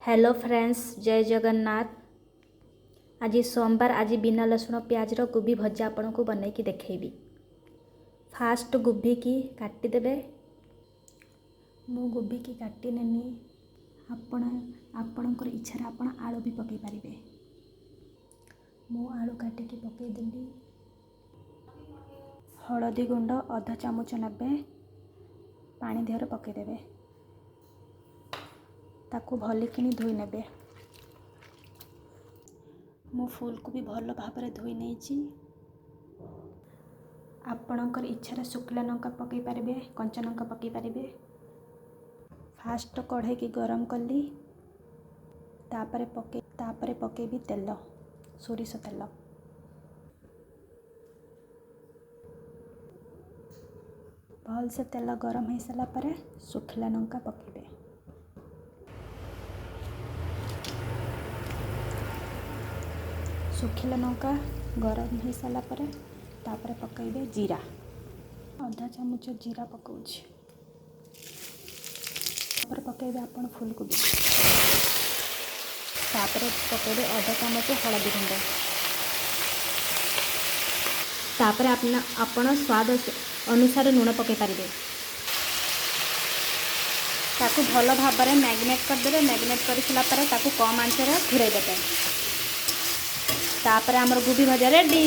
Hello friends, ଜୟ ଜଗନ୍ନାଥ। ଆଜି ସୋମବାର। ଆଜି ବିନା ରସୁଣ ପିଆଜର କୋବି ଭଜା ଆପଣଙ୍କୁ ବନେଇକି ଦେଖେଇବି। ଫାଷ୍ଟ ଗୋବିକି କାଟିଦେବେ। ମୁଁ ଗୋବିକି କାଟିନେନି। ଆପଣ ଆପଣଙ୍କର ଇଚ୍ଛାରେ ଆପଣ ଆଳୁ ବି ପକାଇ ପାରିବେ। ମୁଁ ଆଳୁ କାଟିକି ପକାଇଦେଲି। ହଳଦୀ ଗୁଣ୍ଡ ଅଧ ଚାମଚ ନେବେ, ପାଣି ଦେହରେ ପକାଇଦେବେ। ତାକୁ ଭଲିକିନି ଧୋଇ ନେବେ। ମୁଁ ଫୁଲକୋବି ଭଲ ଭାବରେ ଧୋଇ ନେଇଛି। ଆପଣଙ୍କର ଇଚ୍ଛାରେ ଶୁଖିଲା ଲଙ୍କା ପକାଇ ପାରିବେ, କଞ୍ଚା ଲଙ୍କା ପକାଇ ପାରିବେ। ଫାଷ୍ଟ କଢ଼େଇକି ଗରମ କଲି। ତାପରେ ପକାଇବି ତେଲ, ସୋରିଷ ତେଲ। ଭଲସେ ତେଲ ଗରମ ହେଇସାରିଲା ପରେ ଶୁଖିଲା ଲଙ୍କା ପକାଇବେ। ଶୁଖିଲା ଲଙ୍କା ଗରମ ହେଇସାରିଲା ପରେ ତାପରେ ପକାଇବେ ଜିରା। ଅଧା ଚାମଚ ଜିରା ପକାଉଛି। ତାପରେ ପକାଇବେ ଆପଣ ଫୁଲକୋବି। ତାପରେ ପକାଇବେ ଅଧା ଚାମଚ ହଳଦୀ ଗୁଣ୍ଡ। ତାପରେ ଆପଣ ସ୍ୱାଦ ଅନୁସାରେ ଲୁଣ ପକାଇ ପାରିବେ। ତାକୁ ଭଲ ଭାବରେ ମ୍ୟାରିନେଟ୍ କରିଦେବେ। ମ୍ୟାରିନେଟ୍ କରିସାରିଲା ପରେ ତାକୁ କମ୍ ଆଞ୍ଚରେ ଘୁରାଇ ଦେବେ। ତାପରେ ଆମର ଗୋବି ଭଜା ରେଡ଼ି।